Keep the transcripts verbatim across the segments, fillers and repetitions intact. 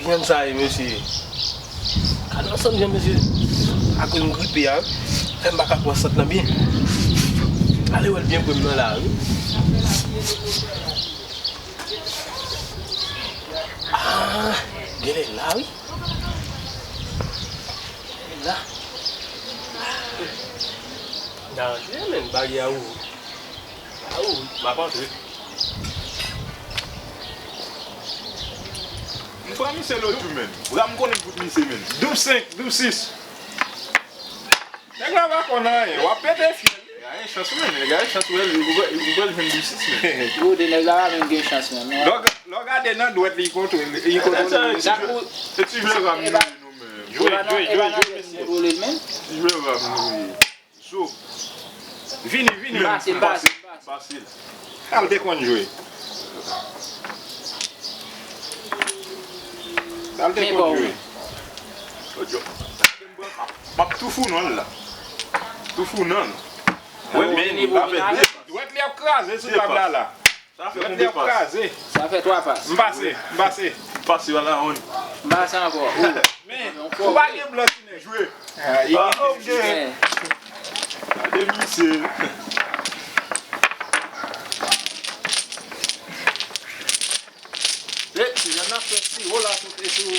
Jan sa ye, mesye. Gade ansanm jan mesye. Akoz m gripe a, fè m pa ka pran sant lan byen. Ale wè l byen pre m nan la, wi. Ah, genlè la, wi. Genlè la. Nan antre, men, baryè a ouvri. A ouvri, m ap antre. M pran misye lòt jou, menn. Bra m konnen m fout misye, menn. Doub senk, doub sis. Nèg la pa konn anyen. W ap pete fyèl. Nèg la gen chans, menn. Nèg la gen chans, ou pral, ou pral, ou pral jwenn doub sis, menn. Gode nèg la pa menm gen chans, menn. Lè w, lè w gade nan dwèt li, li kontwole, li kontwole. E ti jwè ram nou ye, nou menm. Jwe, jwe, jwe, jwe, mesye. Ti jwè ram nou ye. So, vini, vini, menm, pase, pase, pase. Pase. Sa l te konn jwe. Sa l te konn jwe. M ap tou fou nan l la. Tou fou nan l. Wè, men, dwèt li ap kraze sou tab la, la. Sa fè konbyen pas? Sa fè twa pas. M pase, m pase. M pase a la wonn. M pase ankò. Men, ou pa gen blan, ti nèg. Jwe. Ah, ok. Gade misye. E, ti jèn nan fè siwo la sou, sou,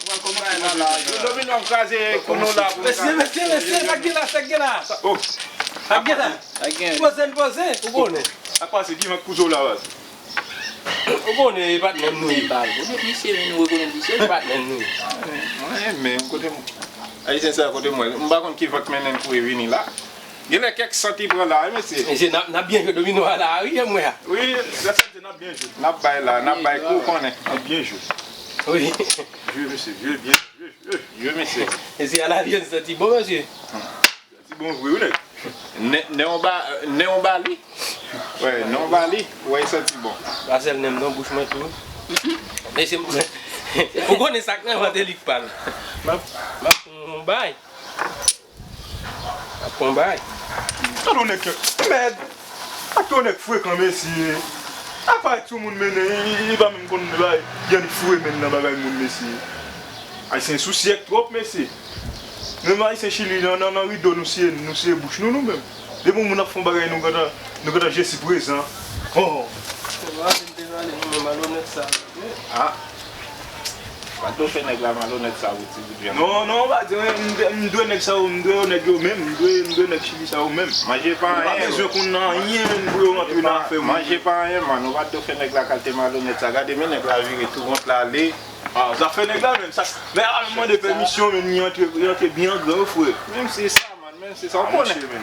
pral kòmanse la, la. Yo domine w ap kraze kounou la pou mesye, mesye, mesye, sa k gen la, sa k gen la? Oh. Sa k gen la? Sa k gen? Poze n poze, ou konnen. Sa k pase, ki van k pouse w la, baz? Ou konnen, e patnè m nou ye. Baz, ou konnen misye, men nou rekonèt misye, e patnè m nou ye. Mwen, men, kote m, Ayisyen sa, kote m wè l? M pa konn ki van k mennen l pou e vini la. Genlè kèk sant li pran la, wi, mesye. Mesye, n ap, n ap byen jwe domino a la, wi, jan m wè a. Wi, sa, sa, n ap byen jwe. N ap bay la, n ap bay kou, ou konnen. N ap byen jwe. Wi. Jwe, mesye, jwe byen, jwe, jwe. Jwe, mesye. Mesye, a la vyann santi bon, mesye. Santi bon vre, wi, nèg. Nen, nen w ba, nen w ba li. Wè, nen w ba li, wè, santi bon. Pa sèl nen m non, bouch mwen tou. Mesye, ou konnen sa k nan vant li k pa l. M ap, m ap fè yon bay. Ap pran bay. Gade yon nèg ki mèd. Ak yon nèg frekan, mesye. Ak pa sou moun, men li, li pa menm konn bay. Gen foure men nan bagay moun, mesye. Ayisyen sou syèk twòp, mesye. Menm Ayisyen Chili, nan, nan, nan rido, nou siye, nou siye bouch nou, nou menm. Depi yon moun ap fè yon bagay, nou gentan, nou gentan je si prezan. Oh. Se pa vin devale moun malonèt sa. Ah. Pa t dwe fè nèg la malonèt sa pou ti bout vyann. Non, non, pa di, m, m dwe nèg sa yo, m dwe yo nèg yo menm, m dwe, m dwe nèg Chili sa yo menm. Manje pa anyen. Yo pa bezwen konn nan anyen menm pou yo rantre nan afè moun. Manje pa anyen, man. Ou pa t dwe fè nèg la kalite malonèt sa. Gade, men nèg la vire tou wont l ale. Ah, zafè nèg la menm, sa, nèg la pa menm mande pèmisyon, menm li antre, li antre byen gran, wi, frè. Menm si sa, man, menm si sa, ou konnen.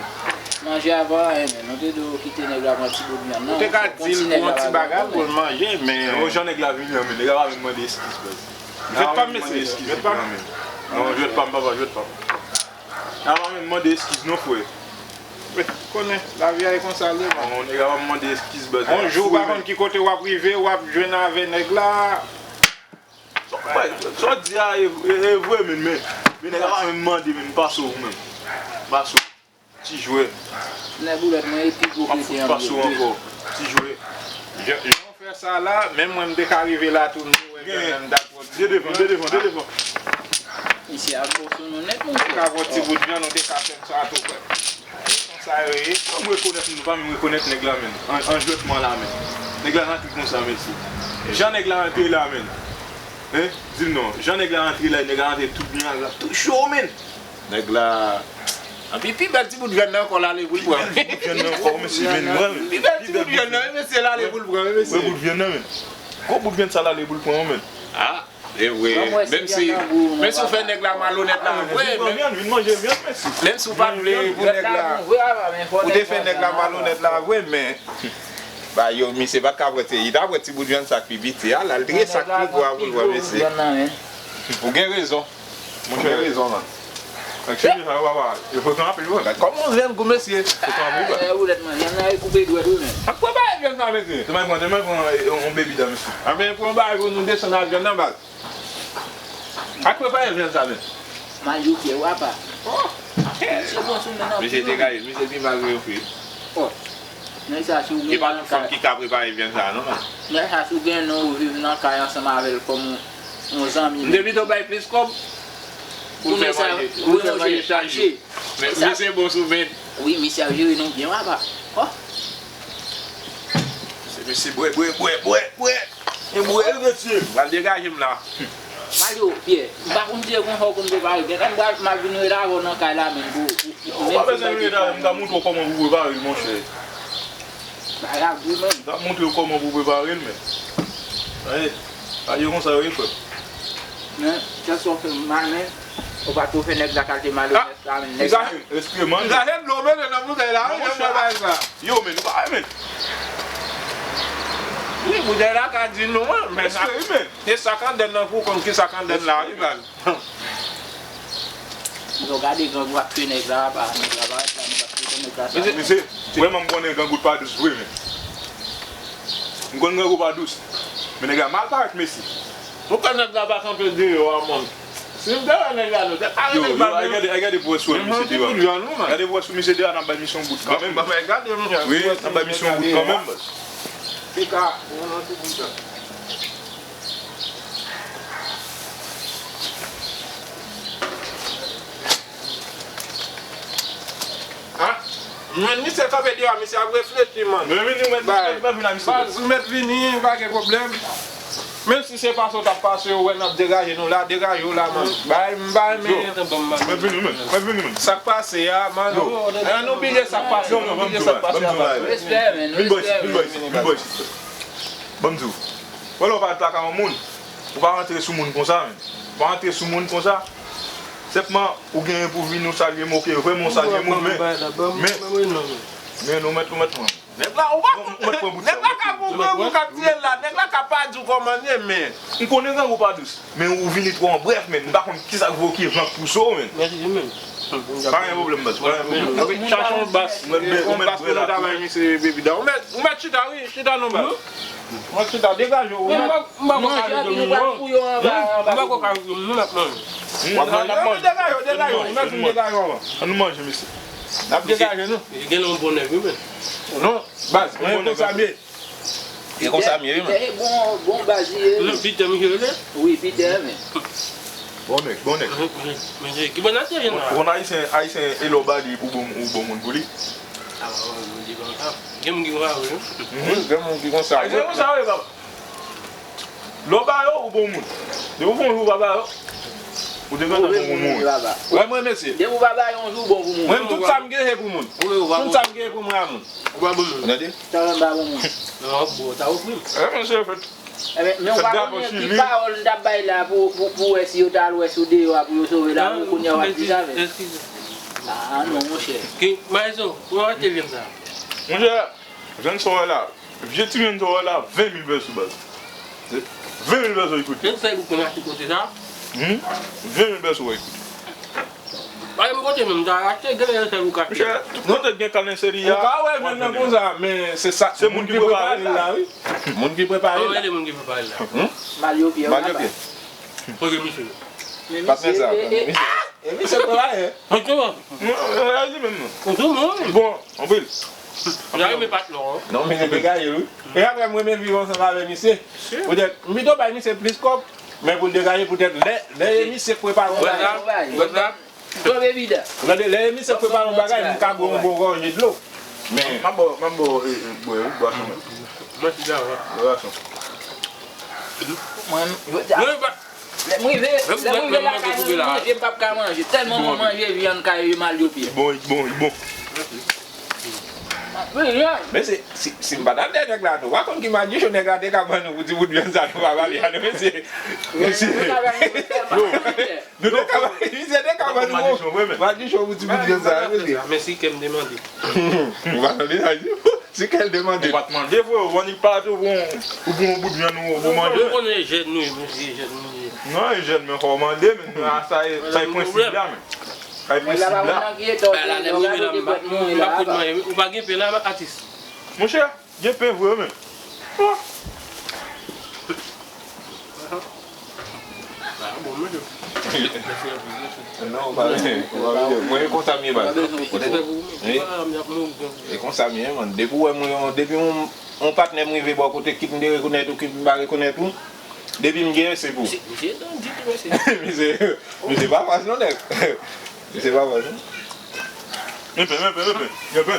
Manje a pa anyen, menm. Nou te dwe kite nèg la pran ti bout vyann nan. Ou te ka di l pou yon ti bagay pou l manje, men. Non, jan nèg la vini an, men nèg la pa menm mande eskiz, baz. Jwèt pa m, mesye. Jwèt pa m. Non, jwèt pa m, papa, jwèt pa m. Nèg la pa menm mande eskiz non, frè. Ou konnen, lavi a e konsa l ye, man. Non, nèg la pa menm mande eskiz, baz. Yon jou ou pa konn ki kote w ap rive, w ap jwenn avè nèg la. Sa w di a e, e, e vre, men, men, men nèg la pa menm mande, men pase w, men. Pase w. Ti jwè. Nèg boulèt mwen e pi gwo ke te anble. Pase w ankò. Ti jwè. Jan, jan w fè sa la, menm mwen m te ka rive la tou, m te wè vyann nan, m t ap pran ti bout vyann. De devan, de devan, de devan. Misye ap bon sou nou nèt, monchè. Ou te ka pran ti bout vyann, ou te ka fè m sa tou, frè. Sa yo ye. Kòman m rekonèt, m pa menm rekonèt nèg la, menm. An, an jwètman la, menm. Nèg la rantre konsa, mesye. Jan nèg la rantre la, menm. Hein? Di m non. Jan nèg la rantre la, nèg la rantre tout byen la, tout cho, menm. Nèg la. Anpi pi bèl ti bout vyann nan ankò l ale pou l pran. Pi bèl ti bout vyann nan ankò, mesye, menm. Pi bèl ti bout vyann nan, wi, mesye, l ale pou l pran, wi, mesye. Gwo bout vyann nan, menm. Gwo bout vyann sa l ale pou l pran, wi, menm. Ah. E vre, menm si, menm si w fè nèg la malonèt la vre, menm, vin manje vyann, mesye. Menm si w pa t vle pou nèg la, ou te fè nèg la malonèt la vre, men, ba yo, misye pa t ka pran ti, li ta pran ti bout vyann sa k pi piti a, la, l triye sa k pi gwo a pou l pran, mesye. Ou gen rezon. Ou gen rezon, man. Nèg Chili sa yo, papa, yo frekan anpil, wi. Kòman vyann gou, mesye? Frekan anpil, wi. Sa k prepare vyann sa, mesye? Te mwen pran, te mwen pran, eh, yon, yon bebida, mesye. Anben, pran yon bagay pou nou desann ak vyann nan, baz. Ak prepare vyann sa menm. Majoukè w apa. Oh. Misye bon sou men anpil. Misye te gaye, misye pi mal ke yon fi. Oh. Nèg sa si w gen nan kay. E pa tout fanm ki ka prepare vyann sa non, man. Nèg sa si w gen non, ou viv nan kay ansanm avè l kòm yon, yon zanmi. M te pito bay plis kòb pou l fè manje, pou l fè manje chak jou. Men misye bon sou vent. Wi, misye ap jere nou byen, papa. Oh. Se mesye bwè, bwè, bwè, bwè, bwè. E bwè l, mesye. Pral degaje m la. Mario, Pierre, m pa konn si se konsa w konn prepare. Gentan m pral, m ap vin rele avè w nan kay la, men pou, pou, pou, ou pa bezwen rele avè m, m ka montre w kòman pou prepare l, monchè. Bagay ap di, men. M ka montre w kòman pou prepare l, men. Aye, aye konsa yo ye, frè m. Men, kèlswa w fè m mal, men, ou pa twò fè nèg la kalite malonèt. Sa, men, nèg la. Exageré, man. Exageré dlo, men, nan boutèy la, wi, nan bagay sa. Yo, men, ou pa, men. Wi, boutèy la ka di nou, men, men sa, se sa k anndan nan pou konn ki sa k anndan la, wi, baz. Yo, gade grangou ap tye nèg la, pa, nèg la pa ret la, nèg ap tye nèg la, sa. Mesye, vrèman, m konnen grangou pa dous vre, men. M konn grangou pa dous. Men nèg la mal parèt, mesye. Poukwa nèg la pa kanpe deyò a, man? Si m te wè nèg la, nou te pale nèg la. Ay, gade, ay, gade pwès sou misye deyò. Gade pwès sou misye deyò, n ap bay misye yon bout kanmenm. Wi, n ap bay misye yon bout kanmenm, baz. Pika, yon nan ti bout la. Ah, men misye kanpe deyò, misye ap reflechi, man. Men vini, ou mèt vini, ou mèt vini la, misye. Baz, ou mèt vini, pa gen pwoblèm. Menm si se pase w t ap pase, ou wè n ap degaje nou la, degaje w la, man. Bay, m bay, men. Mèt vini, men. Mèt vini, men. Sa k pase a, man. Ann oublie sa k pase, ann oublie sa k pase a, baz. Respè, men. Vin, boy, vin, boy, vin, boy. Ban m di w. Wè lè w pa t lakay yon moun, ou pa rantre sou moun konsa, men. Ou pa rantre sou moun konsa. Senpman, ou genyen pou vin ou salye m, oke, vrèman ou salye moun, men, men, men, ou mèt, ou mèt pran. Nèg la, ou pa, nèg la ka gon grangou k ap tire l la, nèg la ka pa di w kòman l ye, men. M konnen grangou pa dous, men ou vini twò an brèf, men. M pa konn kisa k voye van k pouse w, men. Mèsi, men. Pa gen pwoblèm, baz, pa gen pwoblèm. Chache yon bas, yon bas pou nou ta bay misye bebida. Ou mèt, ou mèt chita, wi, chita non, baz. Ou mèt chita, degaje w, ou mèt. M pa ko ka rive, non. M pa ko ka rive, non, m ap manje. W ap manje? Degaje w, degaje w, ou mèt vin degaje w anvan. Ann nou manje, mesye. N ap degaje nou. Misye gen yon bon nèg, wi, men. Non, baz, mwen konsa m ye. E konsa m ye, wi, men. Pitè, bon, bon baz li ye. Non, Pitè, misye rele? Wi, Pitè, men. Bon nèg, bon nèg. Men, men, men, ki bò n ap chèche la? Ou konn Ayisyen, Ayisyen, e lè w ba li pou bon, ou bon moun pou li. Ah, bon, bon, di konsa. Gen moun ki konsa, wi. Mhm. Gen moun ki konsa. Ayisyen konsa, wi, papa. Lè w ba yo, ou bon moun. Depi w fè yon jou ou pa ba yo, ou te gentan bon moun. Wè mwen, mesye. Depi w pa ba yo yon jou, bon pou moun. Mwen, tout sa m gen, se pou moun. Tout sa m gen, se pou mwen a moun. Ou pa bon moun. Tande? Sa w pa bon moun. Non, bro, ta ofri m. Eh, mesye, fèt. Ebyen, men ou pa konnen ki pawòl m t ap bay la pou, pou, pou wè si yo t al wè sou deyò a pou yo sove la, pou kounye a w ap di sa, men. Ah, non, monchè. Ki, Maestro, ou arete vye m sa. Monchè, jèn sa w wè la, vye ti jèn sa w wè la, ven mil pèso, baz. Ven mil pèso, li koute. Ven mil pèso, li koute. Pale m kote menm, ta achte grenn sèl ou ka fè. Monchè, tout kote gen kalen seri a. Ou ka wè jèn nan konsa, men se sa, se moun ki prepare l la, wi. Moun ki prepare l la. Moun ki prepare l la. Malyo pye. Malyo pye. Kote misye? Patnè sa. E misye prepare. Mwen tou. Mwen reyaji menm non. Ou tou, mwen. Bon, anpil. Mwen renmen patnè w. Non, misye degaje l, wi. E apre, mwen renmen viv ansanm avè misye. Poutèt, m pito bay misye plis kòb, men pou l degaje, poutèt lè, lè e misye k prepare yon bagay. What's up? What's up? Twò bebida. Ou tande, lè e misye k prepare yon bagay, m ka bwè yon bon gòje dlo. Men. M ap ba w, m ap ba w, e, e, bwè, wi, bwason mwen. Mwen ti djawòt. Bwason. Mwen, yo, lè m rive, lè m rive lakay mwen, manje, m p ap ka manje. Tèlman mwen manje vyann kay Malyo pye. Bon, bon, bon. Men se, si, si m pa t al dèyè nèg la tou, w pa konn ki madichon nèg la te ka ban nou pou ti bout vyann sa nou pa pale a non, mesye. Mesye. Nou te ka, misye te ka ban nou madichon pou ti bout vyann sa, mesye. Men si kè m te mande. Ou pa tande sa, si kè l te mande. Ou pa t mande, frè, ou annik pale tou pou, ou pou yon bout vyann ou, ou pou manje. Ou konnen jèn nou ye, mesye, jèn nou ye. Non, e jèn, men fò w mande, men sa e, sa e prensip la, men. Sa e prensip la. Ou pa gen pen la, atis. Monchè, gen pen vre, men. Non, ou pa, ou pa vle. Mwen, e konsa m ye, baz. Wi. E konsa m ye, man. Depi w wè mwen, depi yon, yon patnè m rive bò kote, kit m te rekonèt ou, kit m pa rekonèt ou, Depi m genyen, se pou. Misye, misye pa fas non, nèg. Misye pa fas non. Enpe, enpe, enpe, enpe.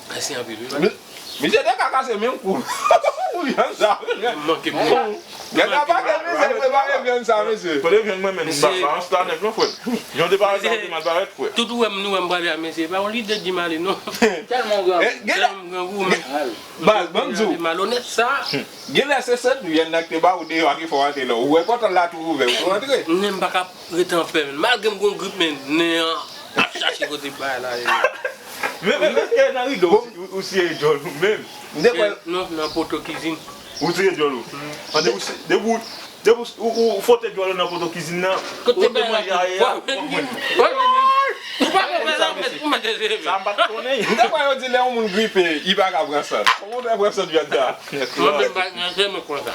Mèsi anpil, wi. Misye te ka kase menm kou. Pou vyann sa. Manke m. Gen nan pakèt misye prepare vyann sa, mesye. Kote vyann mwen menm, m pa, pa ansta nèg non, frè. Jan w te parèt la, ou te mal parèt, frè. Tout ou wè m, nou wè m prale a, mesye, pa yon lide di m ale non. Tèlman w grangou. Tèlman m grangou, men. Baz, ban m di w. Malonèt sa. Genlè se sèt vyann nan ki te ba ou deyò a ki fè w antre la. Ou wè pòt la tou ouvè, ou tou antre. Men m pa ka rete anpè, men. Malgre m gon grip, men nen an ap chache kote bay la ye. Men, men, men, nan rido, ou, ou siye djòl ou menm. M te kwè. Non, nan poto kizin. Ou siye djòl ou. Depi ou, depi ou, depi ou, ou fwote djòl ou nan poto kizin nan, kote manje a ye a, w ap mwen. Ou pa konprann sa, mesye. Sa m pa t konnen. M te kwè yo di lè yon moun gripe, li pa ka pran sant. Kòman w fè pran sant vyann sa? Mwen menm pa, mwen se mwen konsa.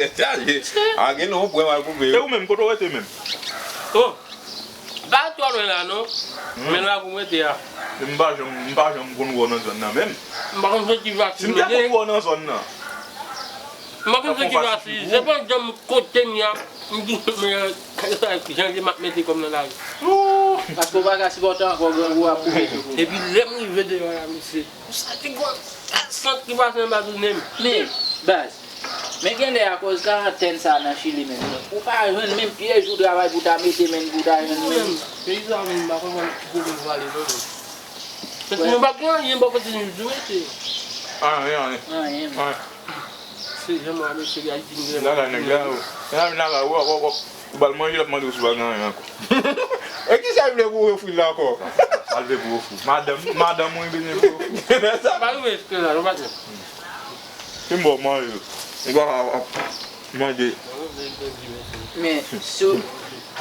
Tèt chaje. A, gen non, pwen mal koupe. E ou menm, kote w rete menm? Oh. Pa twò lwen la non. Men la pou mete a. M pa janm, m pa janm konn wè w nan zòn nan menm. M pa konn se ki vasi. Si m te konn wè w nan zòn nan. M pa konn se ki vasi. Se pa janm kote m ye a. M di men jan m ap mete kò m nan lari. Paske w pa ka sipòte ankò grangou ap koupe sou kò. Epi lè m rive deyò la, mesye. Sa ki gon sèl sant ki pase anba tounen m. Men, baz, men genlè akoz karantèn sa nan Chili menm, ou pa jwenn menm pyès jou travay pou ta mete menm pou ta jwenn menm. Peyi sa menm, m pa konprann ki kote nou prale non menm. Paske nou pa gen anyen bò kote nou tou mesye. Anyen, anyen. Anyen. Anyen. Se jan mwen mesye Ayiti nou gen. Nèg la, nèg la, nèg la, nèg la, w ap, w ap, w ap. Ou ba l manje, l ap mande w si w pa gen anyen ankò. E kisa l vle pou ofri l la ankò? Sa l vle pou ofri. Madanm, madanm mwen bezwen pou ofri. Sa pa rive jiske la, nou pa tande. Si m ba w manje, ou pa ka ap mande. Men, si w,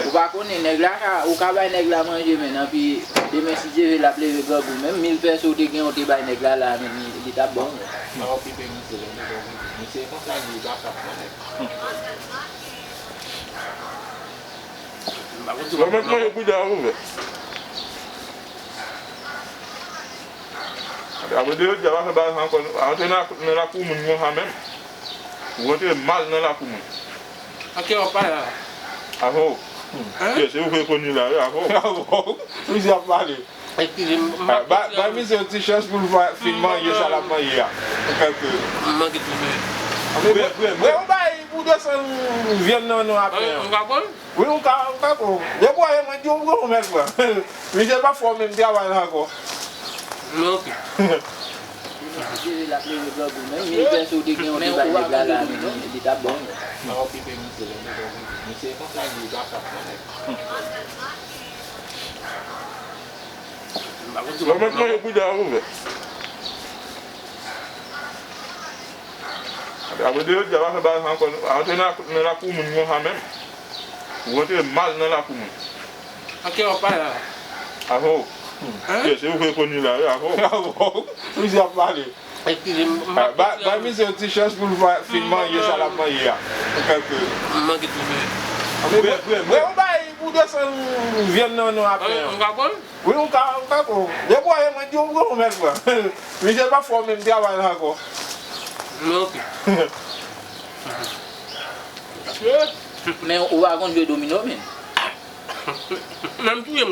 ou pa konnen, nèg la ka, ou ka bay nèg la manje, men anpi demen si Dye vle l ap leve grangou. Menm mil pèso w te gen, ou te bay nèg la la, men li, li t ap ba w. Sa w ap kite misye la, misye konsa li, li pa fas nan nèg. Mwen mèt manje bouda a ouvè. Apre de jodi a, pa fè bagay sa ankò, non. Pa rantre nan, nan lakou moun konsa menm. Ou rantre mal nan lakou moun. Ak kè w ap pale la. Avè w. Hein? Kè se ou ki konn li la, wi, avè w. Avè w. Misye ap pale. Eskize m, m pa konprann. Bay misye yon ti chans pou l fin manje sa l ap manje a. Kèlke. M manke toufe. Bre, bre, bre. Bre, ou bay pou desann vyann nan non apre a. Wi, ou ka, ou ka pran. Depi w wè mwen di w pran, ou mèt pran. Misye pa fè w menm travay la ankò. Men oke. Misye l ap leve grangou menm, mil pèso w te gen, w te bay nèg la la, li t ap ba w. Sa w ap kite misye la, misye konsa li, li pa fas nan nèg. Mwen mèt manje bouda a ouvè. Apre de jodi a, pa fè bagay sa ankò, non. Pa rantre nan, nan lakou moun konsa menm. Ou rantre mal nan lakou moun. Ak kè w ap pale la. Avè w. Hein? Kè se ou ki konn li la, wi, avè w. Avè w. Misye ap pale. Eskize m, m pa konprann. Bay misye yon ti chans pou l fin manje sa l ap manje a. Kèlke. M manke toufe. Bre, bre, bre. Bre, ou bay pou desann vyann nan non apre a. Ou ka pran? Wi, ou ka, ou ka pran. Depi w wè mwen di w pran, ou mèt pran. Misye pa fè w menm travay la ankò. Men oke. Men ou pa konn jwe domino, men. Menm touye m.